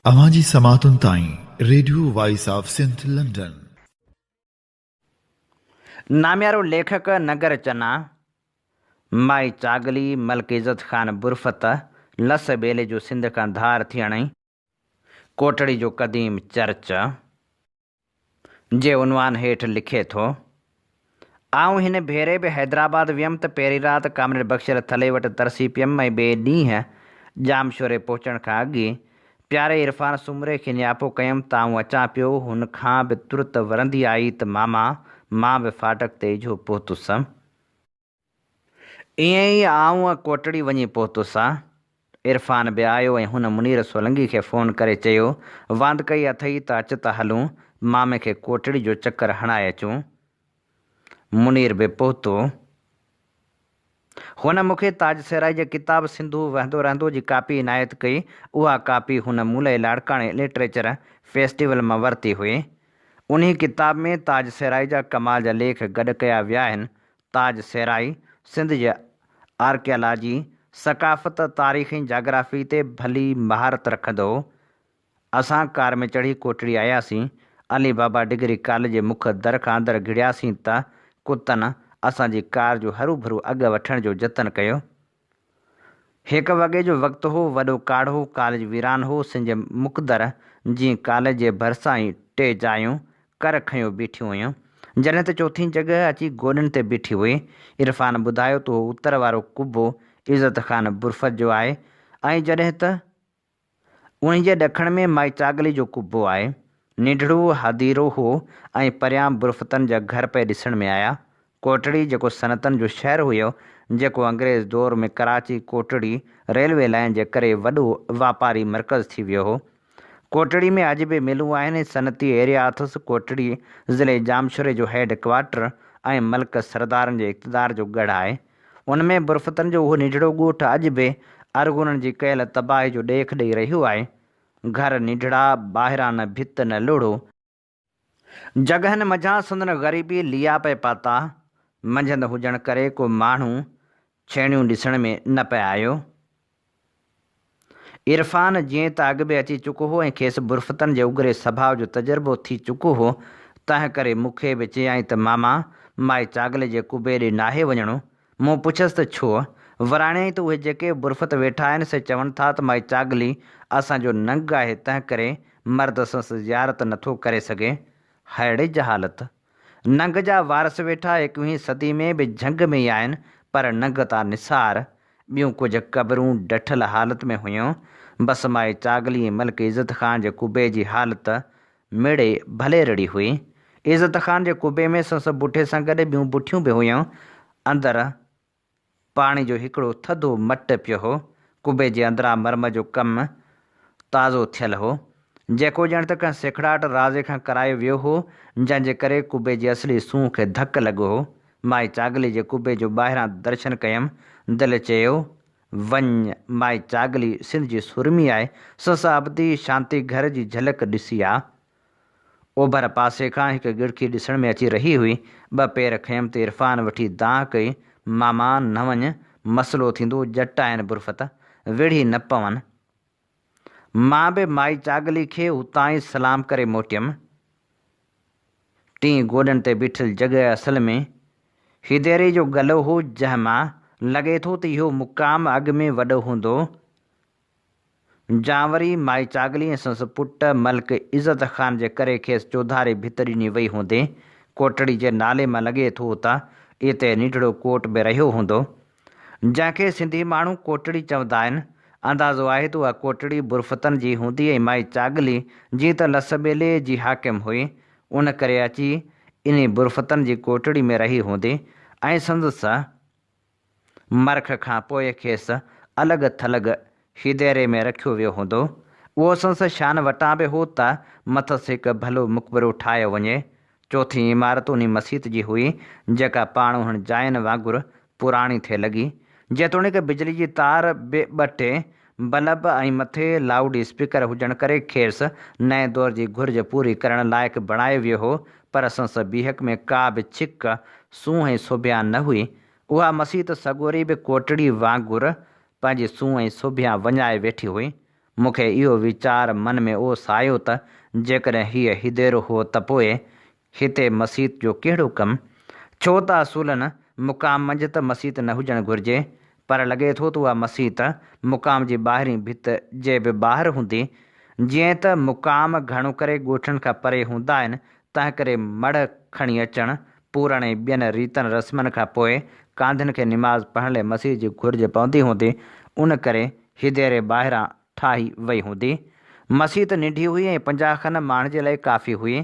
اوهان جي سماعتن تائين radio voice of Sindh London. ناميارو ليکڪ ننگر چنا، مائي چاڳلي، ملڪ عزت خان برفت، لس ٻيلي جو سنڌ کان ڌار ٿيڻ ۽ ڪوٽڙي جو قديم چرچ جي عنوان هيٺ لکي ٿو، آئون هن ڀيري به حيدرآباد ويم ته پهرين رات ڪامريڊ بخشل ٿلهي وٽ ترسي پيم ۽ ٻئي ڏينهن ڄامشوري پهچڻ کان اڳي پياري عرفان سومري کي نياپو ڪيم ته آئون اچان پيو، هن کان به ترت ورندي آئي ته ماما مان به ڦاٽڪ تي اجهو پهتس. ائين ئي آئون ڪوٽڙي وڃي پهتس. عرفان به آيو ۽ هن منير سولنگي کي فون ڪري چيو، واندڪائي اٿئي ته اچ ته هلون، مامي کي ڪوٽڙي جو چڪر هڻائي اچون. منير به پهتو. هن مون کي تاج سيرائي جي ڪتاب سنڌو وهندو رهندو جي ڪاپي عنايت ڪئي. اها ڪاپي هن مون لئه لاڙڪاڻي لٽريچر فيسٽيول مان ورتي هئي. انهي ڪتاب ۾ تاج سيرائي جا ڪمال جا ليک گڏ ڪيا ويا آهن. تاج سيرائي سنڌ جي آرڪيالاجي، ثقافت، تاريخ ۽ جاگرافي تي ڀلي مهارت رکندو هو. اسان ڪار ۾ چڙهي ڪوٽڙي آياسين. علي بابا ڊگري ڪاليج جي مک در کان اندر گهڙياسين ته ڪتن اسان جي ڪار جو هروڀرو اڳ وٺڻ جو جتن ڪيو. هڪ وڳي جو وقت هو، وڏو ڪاڙهو، ڪاليج ويران هو، سنج مقدر جيئن ڪاليج جي ڀرسان ئي ٽي جايون ڪر کنيو بيٺيون هيون، جڏهن ته چوٿين جڳهه اچي گوڏن تي بيٺي هئي. عرفان ٻڌايو ته اهو اتر وارو قبو عزت خان برفت جو آهي ۽ جڏهن ته انهي جي ڏکڻ ۾ مائي چاڳلي جو قبو آهي. ننڍڙو هديرو هو ۽ پريان برفتن جا گهر پئي ڏسڻ ۾ آيا. ڪوٽڙي جيڪو صنعتن جو شهر هيو، جيڪو انگريز دور ۾ ڪراچي ڪوٽڙي ريلوي لائين جي ڪري وڏو واپاري مرڪز ٿي ويو هو. ڪوٽڙي ۾ اڄ به ملون آهن ۽ صنعتي ايريا اٿس. ڪوٽڙي ضلعي ڄامشوري جو هيڊ ڪوارٽر ۽ ملڪ سردارن جي اقتدار جو ڳڙهه آهي. ان ۾ برفتن جو اهو ننڍڙو ڳوٺ اڄ به ارغونن جي ڪيل تباهي جو ڏيک ڏئي رهيو آهي. گهر ننڍڙا، ٻاهران نه ڀت نه لوڙهو. جڳهن منجهان سندن غريبي ليئا پئي پاتا. منجهند هجڻ ڪري ڪو ماڻهو ڇيڻيون ڏسڻ ۾ نه پئي آيو. عرفان جيئن ته اڳ به اچي چڪو هو ۽ کيس برفتن جي اگري سڀاء جو تجربو ٿي چڪو هو، تنهن ڪري مون کي به چيائين ته ماما، مائي چاڳلي جي قبي ڏي ناهي وڃڻو. مون پڇيس ته ڇو؟ وراڻيائين ته اهي جيڪي برفت ويٺا آهن، سي چون ٿا ته مائي چاڳلي اسان جو ننگ آهي، تنهن ڪري مرد سنس زيارت نٿو ڪري سگهي. ههڙي جهالت! ننگ جا وارث ويٺا ايڪويهين صدي ۾ به جهنگ ۾ ئي آهن پر ننگ تان نثار ٻيون ڪجهه قبرون ڊٺل حالت ۾ هيون. بس مائي چاڳلي ۽ ملڪ عزت خان جي قبي جي حالت مڙئي ڀليرڙي هئي. عزت خان جي قبي ۾ سنس بٺي سان گڏ ٻيون بٺيون به هيون. اندر پاڻي جو هڪڙو ٿڌو مٽ پيو هو. قبي جي اندران مرمت جو ڪم تازو ٿيل هو، جيڪو ڄڻ ته ڪنهن سيکڙاٽ رازي کان ڪرايو ويو هو، جنهن جي ڪري قبي جي اصلي سونهن کي ڌڪ لڳو هو. مائي چاڳلي جي قبي جو ٻاهران درشن ڪيم، دل چيو، وڃ، مائي چاڳلي سنڌ جي سورمي آهي، سس ابدي شانتي گهر جي جهلڪ ڏسي آ. اوڀر پاسي کان هڪ ڳڙکي ڏسڻ ۾ اچي رهي هئي. ٻه پير کنيم ته عرفان وٺي دانهن ڪئي، ماما نه وڃ، مسئلو ٿيندو، ڄٽ آهن برفت، وڙهي نه پون. مان به مائي چاڳلي کي اتان ئي سلام ڪري موٽيم. ٽين گوڏن تي بيٺل جڳهه اصل ۾ هيديري جو ڳلو هو، جنهن مان لڳي ٿو ته اهو مقام اڳ ۾ وڏو هوندو. جانوري مائي چاڳلي ۽ سندس پٽ ملڪ عزت خان جي ڪري کيس چوڌاري ڀت ڏني وئي هوندي. ڪوٽڙي جي نالي مان لڳي ٿو ته اتي ننڍڙو ڪوٽ به رهيو هوندو. جنهن کي سنڌي ماڻهو ڪوٽڙي چوندا آهن. اندازو آهي ته اها ڪوٽڙي برفتن جي هوندي ۽ مائي چاڳلي جيئن ته لس ٻيلي جي حاڪم هئي، ان ڪري اچي انهي برفتن جي ڪوٽڙي ۾ رهي هوندي ۽ سندس مرک کان پوء کيس الڳ ٿلڳ هيديري ۾ رکيو ويو هوندو. اهو سندس شان وٽان به هو ته مٿس هڪ ڀلو مقبرو ٺاهيو وڃي. چوٿين عمارت انهي مسيت جي هئي، جيڪا پاڻ انهن جاين وانگر پراڻي ٿي لڳي. جيتوڻيڪ بجلي جي تار به ٻه ٽي بلب ۽ مٿي لائوڊ اسپيڪر هجڻ ڪري کيس نئين دور جي گهرج پوري ڪرڻ لائق بڻايو ويو هو، پر سندس بيهڪ ۾ ڪا به ڇڪ، سونهن ۽ سوڀيا نه هئي. اها مسيت سڳوري به ڪوٽڙي وانگر پنهنجي سونهن ۽ سوڀيا وڃائي ويٺي هئي. مون کي اهو ويچار من ۾ اوس آيو ته جيڪڏهن هيء هديرو هو ته پوء هتي مسيت جو ڪهڙو ڪم؟ ڇو ته اصولن مقام منجهه ته مسيت نه هجڻ گهرجي، پر لڳي ٿو ته اها مسيت مقام جي ٻاهرين ڀت جي به ٻاهر هوندي. جيئن ته مقام گهڻو ڪري ڳوٺن کان پري هوندا آهن، تنهنڪري مڙهه کڻي اچڻ، پورڻ ۽ ٻين ريتن رسمن کان پوء ڪانڌين کي نماز پڙهڻ لاء مسيت جي گهرج پوندي هوندي، ان ڪري هديري ٻاهران ٺاهي وئي هوندي. مسيت ننڍي هئي ۽ 50 کن ماڻهن جي لاء ڪافي هئي.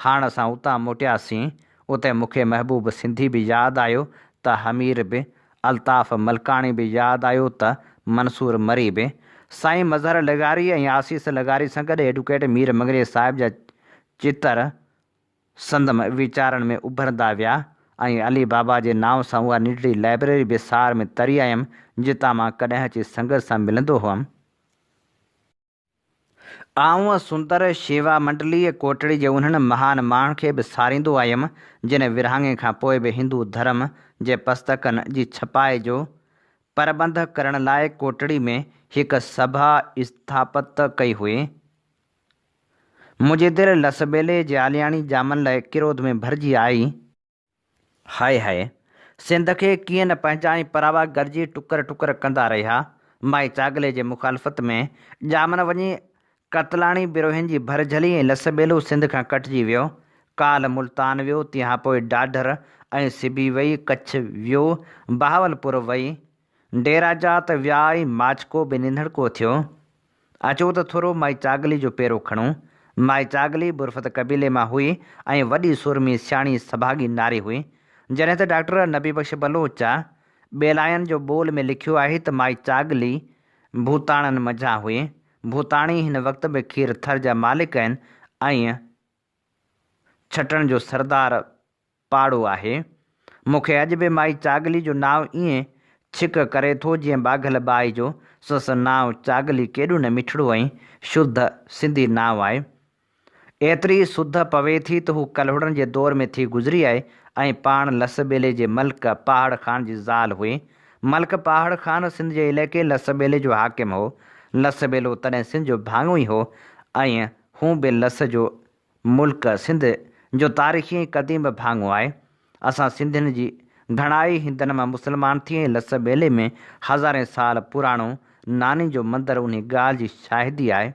هاڻ اسان اتان موٽياسين. اتي مون کي محبوب سنڌي به ياد آيو ته حمير به، الطاف ملڪاڻي به ياد آيو ته منصور مري به. سائين مظهر لغاري ۽ آسيس لغاري سان گڏ ايڊوڪيٽ مير مڱريي صاحب جا چتر سندم ويچارن ۾ اڀرندا ويا ۽ علي بابا جي نانء سان اها ننڍڙي لائبريري به سار ۾ تري آيم، جتان مان ڪڏهن اچي سنگت سان ملندو هئم. آئون سندر شيوا منڊليء ڪوٽڙي جي انهن مهان ماڻهن کي به ساريندو آيم، جن ورهاڱي کان پوء به هندو ڌرم جي پستڪن جي ڇپائي جو پرٻنڌ ڪرڻ لاء ڪوٽڙي ۾ هڪ سڀا اسٿاپت ڪئي هئي. منهنجي دل لسٻيلي جي عالياڻي ڄامن لاء ڪروڌ ۾ ڀرجي آئي. High high! سنڌ کي ڪيئن نه پنهنجا ۽ پراوا گڏجي ٽڪر ٽڪر ڪندا رهيا. مائي چاڳلي جي مخالفت ۾ ڄامن وڃي قتلاڻي بروهين جي ڀر جهلي ۽ لسٻيلو سنڌ کان ڪٽجي ويو. ڪالهه ملتان ويو، تنهان پوء ڍاڍر ۽ سبي وئي، ڪڇ ويو، بهاولپور وئي، ڊيراجات ويا ۽ ماڇڪو به ننڌڻڪو ٿيو. اچو ته ٿورو مائي چاڳلي جو پيرو کڻون. مائي چاڳلي برفت قبيلي مان هئي ۽ وڏي سورمي، سياڻي، سڀاڳي ناري هئي. جڏهن ته ڊاڪٽر نبي بخش بلوچ ٻيلاين جو ٻول ۾ لکيو آهي ته مائي چاڳلي ڀوتاڻن منجهان هئي. ڀوتاڻي هن وقت به کير ٿر جا مالڪ آهن ۽ ڇٽڻ جو سردار پاڙو آهي. مون کي اڄ به مائي چاڳلي جو نانء ائين ڇڪ ڪري ٿو جيئن ٻاگهل ٻائي جو سس نانء چاڳلي ڪيڏو نه مٺڙو ۽ شڌ سنڌي نانء آهي. ايتري سڌ پوي ٿي ته هو ڪلهوڙن جي دور ۾ ٿي گذري آهي ۽ پاڻ لس ٻيلي جي ملڪ پاهڙ خان جي زال هئي. ملڪ پاهڙ خان سنڌ جي علائقي لس ٻيلي جو حاڪم هو. لس ٻيلو تڏهن سنڌ جو ڀاڱو ئي هو ۽ هون به لس جو ملڪ سنڌ جو تاريخي ۽ قديم ڀاڱو آهي. اسان سنڌين جي گهڻائي هندن مان مسلمان ٿي ۽ لس ٻيلي ۾ هزارين سال پراڻو ناني جو مندر انهي ڳالهه جي شاهدي آهي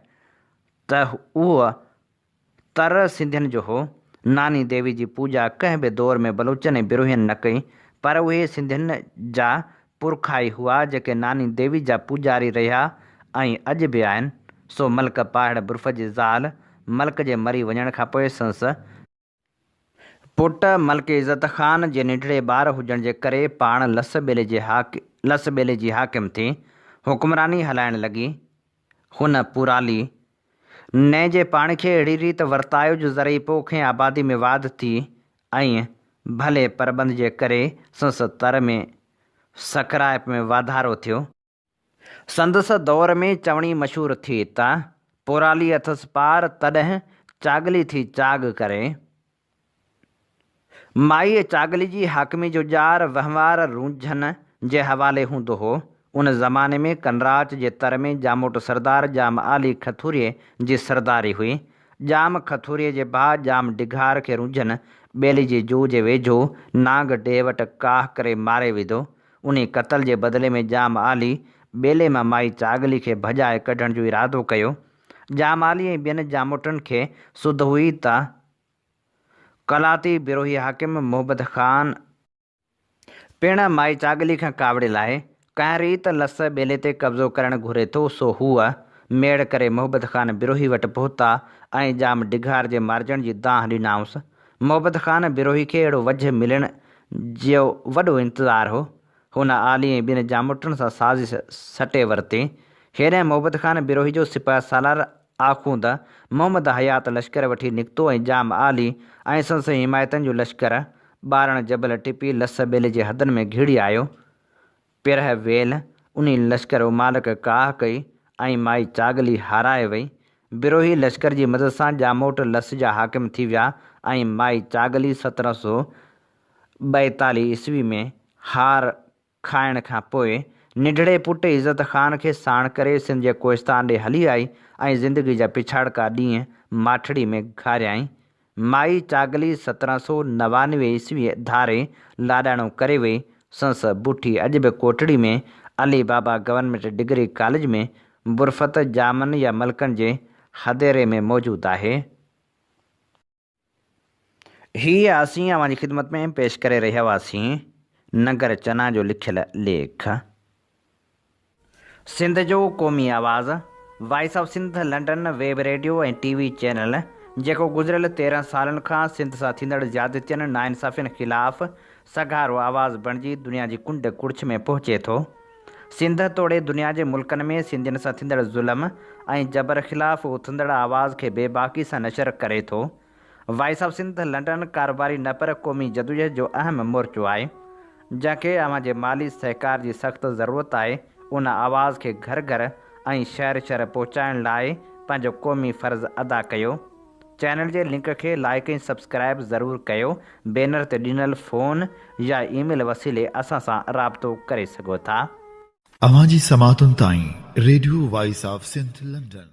ته اهو تر سنڌين جو هو. ناني ديوي جي پوڄا ڪنهن به دور ۾ بلوچن ۽ بروهين نه ڪئي پر اهي سنڌين جا پرکائي هئا جيڪي ناني ديوي جا پوڄاري رهيا ۽ اڄ به آهن، سو ملڪ پاهڙ برف جي زال ملڪ جي مري وڃڻ کان پوء سندس پٽ ملڪ عزت خان جي ننڍڙي ٻار هجڻ جي ڪري پاڻ لس ٻيلي جي لس ٻيلي جي حاڪم ٿي حڪمراني هلائڻ لڳي. هن پورالي نئين جي پاڻي کي اهڙي ريت ورتايو جو زرعي پوک ۽ آبادي ۾ واڌ ٿي ۽ ڀلي پرٻنڌ جي ڪري سندس تر ۾ سکرائپ ۾ واڌارو ٿيو. سندس دور ۾ چوڻي مشهور ٿي ته، پورالي اٿس پار، تڏهن چاڳلي ٿي چاڳ ڪري. مائيء چاڳلي جي حاڪمي جو ڄار وهنوار رونجهن جي حوالي هوندو هو. ان زماني ۾ ڪنراچ جي تر ۾ ڄاموٽ سردار ڄام عالي کٿوريي جي سرداري هئي. ڄام کٿوريي جي ڀاء ڄام ڊگهار کي رونجهن ٻيلي جي جوء جي ويجهو نانگ ڊيهه وٽ ڪاهه ڪري ماري وڌو. انهي قتل جي بدلي ۾ ڄام عالي ٻيلي مان مائي چاڳلي کي ڀڄائي ڪڍڻ جو ارادو ڪيو. ڄام عالي ۽ ٻين ڄاموٽن کي سڌ هئي ته قلاتي بروهي حاڪم محبت خان پڻ مائي چاڳلي کان ڪاوڙيل آهي. ڪنهن ريت لس ٻيلي تي قبضو ڪرڻ گهري ٿو، سو هوء ميڙ ڪري محبت خان بروهي وٽ پهتا ۽ ڄام ڊگهار جي مارجڻ جي دانهن ڏنائونس. محبت خان بروهي کي اهڙو وجهه ملڻ جو وڏو انتظار هو. هن عالي ۽ ٻين ڄاموٽن سان سازش سٽي ورتي. هيڏانهن محبت خان بروهي جو سپهه سالار آخوند محمد حيات لشڪر وٺي نڪتو ۽ ڄام عالي ۽ سندس حمايتن جو لشڪر ٻارڻ جبل ٽپي لس ٻيلي جي حدن ۾ گهڙي آيو. پرهه ويل انهي لشڪر امالڪ ڪاهه ڪئي ۽ مائي چاڳلي هارائي وئي. بروهي لشڪر جي مدد سان ڄاموٽ لس جا حاڪم ٿي ويا ۽ مائي چاڳلي 1742 عيسوي ۾ هار کائڻ کان پوء ننڍڙي پٽ عزت خان کي ساڻ ڪري سنڌ جي ڪوهستان ڏي هلي آئي ۽ زندگي جا پڇاڙڪا ڏينهن ماٺڙي ۾ گهاريائين. مائي چاڳلي 1799 عيسويء ڌاري لاڏاڻو ڪري وئي. سنس بوٺي اڄ به Kotri ۾ Ali Baba government degree college ۾ Burfat ڄامن يا ملڪن جي هديري ۾ موجود آهي. هي اسين اوهان جي خدمت ۾ پيش ڪري رهيا هئاسين ننگر چنا جو لکيل ليک. سنڌ جو قومي آواز، voice of Sindh London web radio ۽ T V channel جيڪو گذريل 13 سالن کان سنڌ سان ٿيندڙ زيادتين ناانصافين خلاف سگهارو آواز بڻجي دنيا جي ڪنڊ ڪڙڇ ۾ پهچي ٿو. سنڌ توڙي دنيا جي ملڪن ۾ سنڌين سان ٿيندڙ ظلم ۽ جبر خلاف اٿندڙ آواز کي بيباڪي سان نشر ڪري ٿو. وائس آف سنڌ لنڊن ڪاروباري نه پر قومي جدوجهد جو اهم مورچو آهي. جنهن کي اوهان جي مالي سهڪار جي سخت ضرورت آهي. ان آواز کي گهر گهر ۽ شهر شهر پهچائڻ لاء پنهنجو قومي فرض ادا ڪيو. چينل جي لنڪ کي لائيڪ ۽ سبسڪرائيب ضرور ڪيو بينر تي ڏنل فون يا اي ميل وسيلي اسان سان رابطو ڪري سگهو ٿا. اوهان جي سماعتن تائين radio voice of Sindh London.